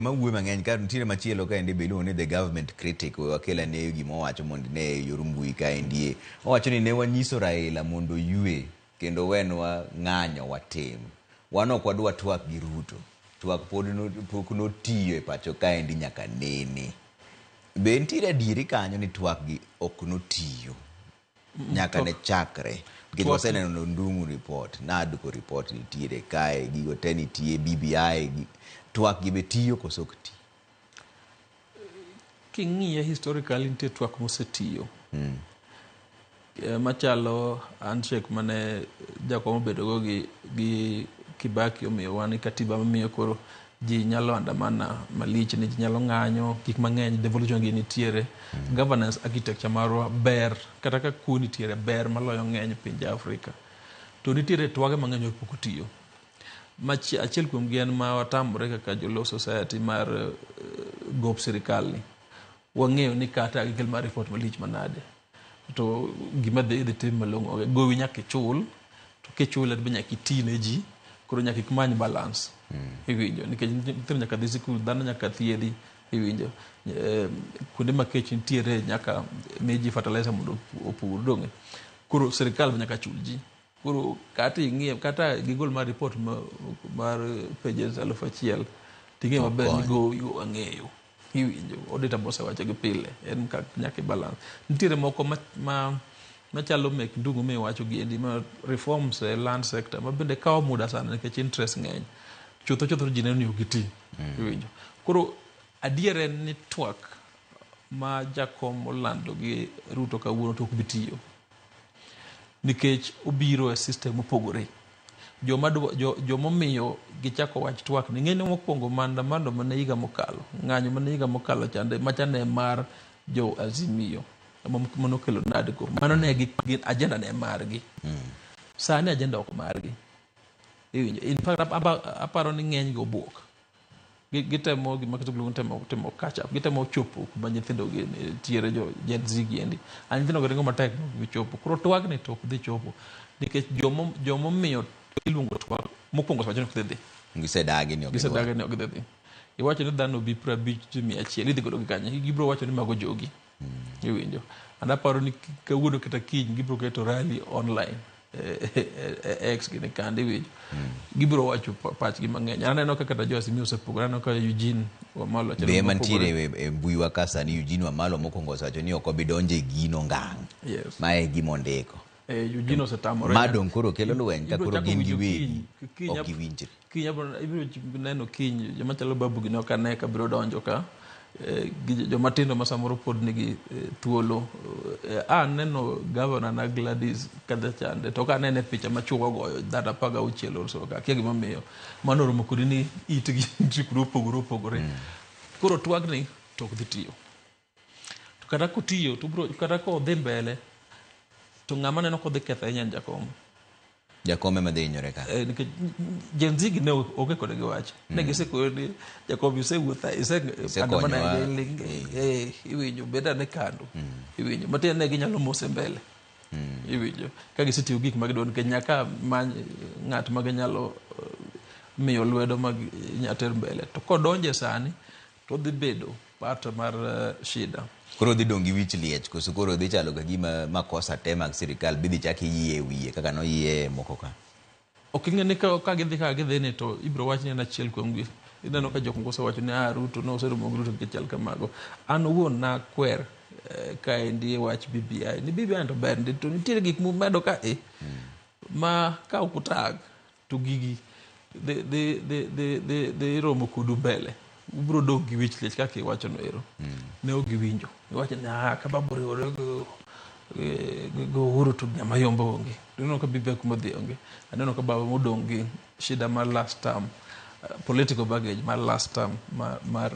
Mawuoyo mang'eny ka nitiere machielo kaendi be iluongo ni The Government Critic. We wakel ane gima owacho mondo ine e yor mbui kaendi. Owacho ni ne wanyiso Raila mondo oywe kendo owenwa ng'anyo watim. Wan ok wadwa twak gi Ruto. Twak pod no, pok notiyo e pacho kaendi nyaka nene. Be nitiere adieri kanyo ni twak gi ok notiyo? Nyaka ne chakre. Nikech waseneno Ndung'u report, NADCO report nitiere kae, gigo te nitie, BBI, twak gi be tiyo koso ok ti? King'iye historically nitie twak mosetiyo. Machalo handshake mane Jakom obedogo gi Kibaki omiyowa ni katiba mamiyo koro ji nyalo andamana malich ni ji nyalo ng'anyo gik mang'eny, devolution gi nitiere. Governance architecture marwa ber kata ka kuo nitiere ber maloyo ng'eny pinje Afrika. To nitiere twage mang'eny mapok otiyo. Achiel kuom gi en ma watamore kaka joluo society mar gop sirikal ni. Wang'eyo ni kata gikel mar report malich manade to gima dhi tim malong'o onge. Gowi nyaka ichul, to kichule to be nyaka iti ne ji, koro nyaka imany balance. Iwinjo, nikech nyithindo nyaka dhi sikul, dhano nyaka thiedhi, iwinjo. Kuonde ma kech nitiere nyaka mi ji fertilizer mondo opur, donge. Koro sirikal be nyaka chul ji. Koro kata ing'iye, kata gigol mar report mar pages 1000, ting'e maber ni gowi wang'eyo. Iwinjo, auditor bosewacho gi pile, en ka nyaka i balance. Nitiere moko machalo mek Ndung'u miwacho giendi ma reforms e land sector ma bende kawo muda sana nikech interest ng'eny. Chutho chutho ji neno ni ok giti. Iwinjo. Koro adier en ni twak ma Jakom olando gi Ruto kawuono to ok bi tiyo. Nikech obiro e system mopogore. Jomomiyo gichako wach twak ni ng'eni mokwongo maandamano mane higa mokalo, ng'anyo mane higa mokalo chande macha ne mar jo Azimio manokelo NADCO. Mano ne gi agenda ne margi. Sani agenda ok margi. Iwinjo. In fact aparo ni ng'eny gi obuok. Gitemo gima kisungu luongo ni temo timo catch up. Gitemo chopo kuma nyithindo gi nitiere, jo Gen Z giendi. A nyithindo go ringo matek ok gichopo. Koro twag ni to ok dhi chopo. Nikech jomomiyo iluongo twak mokwongo osewacho ni ok dhi dhi. Gisedagi ni ok gidwar. Gisedagi ni ok dhi dhi. Iwacho ni dhano obi 50 to 100 idhi godo gi kanye? Gibiro wacho ni mago jogi. Iwinjo. And aparo ni kawuono kata kiny gibiro keto rally online e X gini kande, iwinjo. Gibiro wacho pachgi mang'eny. Aneno ka kata jo Azimio osepogore. Aneno ka Eugene Wamalwa chalo Be gima mantiere opogore. e mbui wa ka sani Eugene Wamalwa mokwongo osewacho ni ok obi donjo e gino ngang'. Yes. Ma e gima ondiko. Eugene osetamore. Ma dong' koro kelo lweny ka Ibiro koro chako gin winjo giwegi kiny, ok giwinjre. Kiny ibiro neno kiny joma chalo Babu gini ok ane ka biro donjo ka. Gi joma tindo ma samoro pod nigi thuolo. Aneno gavana na Gladys kadha chande to ok anene e picha ma chuo ogoyo dhano 16 or so ka akia gima omiyo. Mano oromo kodi ni itgi nitie kuonde mopogore opogore. Koro twagni to ok dhi tiyo. To kata kotiyo to bro, kata kodhi mbele to ng'ama neno kodhi ketho ahinya en Jakom. Jakom ema dhi hinyore ka. Nikech Gen Z gi ne onge kode gi wach. Ne gisekone ni Jakom isewuotho, ise Isekonyowa. andamana iwinjo, bed ane kando. Iwinjo. Matiende ne ginyalo mose mbele. Iwinjo. Ka gisetiyo gik ma gidwaro nikech nyaka many ng'at ma ginyalo miyo lwedo ma inyalo ter mbele. To kodonje sani to odhi bedo part mar shida. Koro odhi dong' gi wich liech koso koro dhi chalo ka gima makosa te mag sirikal bidhi chak iyie e wiye kaka noyie e moko ka. Ok ing'e ni ka gidhi kaka gidhi ni to ibiro wach ni en achiel kuom gi. Ineno ka jok moko osewacho ni Ruto ne oseromo gi Ruto nikech chal kamago. An owuon nakwer kaendi e wach BBI. Ni BBI to ber ndi to nitiere gik mumedo ka e ma ka ok utang' to gigi dhi romo kodu mbele. Ubiro dong' gi wich liech kaka iwacho no ero. Ne ok giwinjo. Giwacho ni ka Babu oriwore gi Uhuru to ng'ama yombo onge. Ineno ka BBI kuma odhi onge. Aneno ka baba modong' gi shida mar last term, political baggage mar last term mar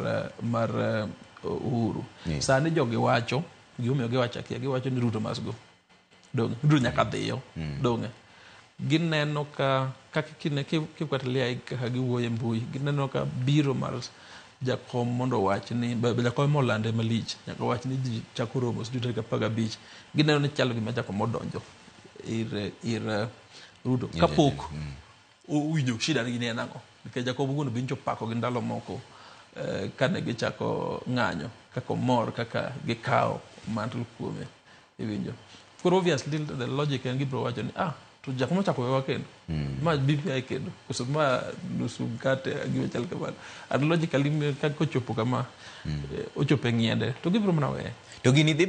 Uhuru. Sani jogi wacho, gimomiyo giwacho akia, giwacho ni Ruto must go. Donge, Ruto nyaka dhiyo. Donge. Gineno ka kaka kifuatilia kaka giwuoyo e mbui, gineno ka biro mar Jakom mondo owach ni Jakom molande malich, nyaka wach ni ji chako romo sijui tarik 15. Gineno ni chalo gima Jakom odonjo ir Ruto kapok owinjo shida ni en ang'o. Nikech Jakom owuon be nyocha opako gi ndalo moko. Kane gichako ng'anyo kaka omor kaka gikawo mantle kuome, iwinjo. Koro obviously the logic en gibiro wacho ni, ah, to jakom ochako wewa kendo, ma BBI kendo koso ma nusu mkate, gima chal kamano. And logically ka kochopo kama, ochopo e ng'iende to gibiro mana weye. To gini dhi.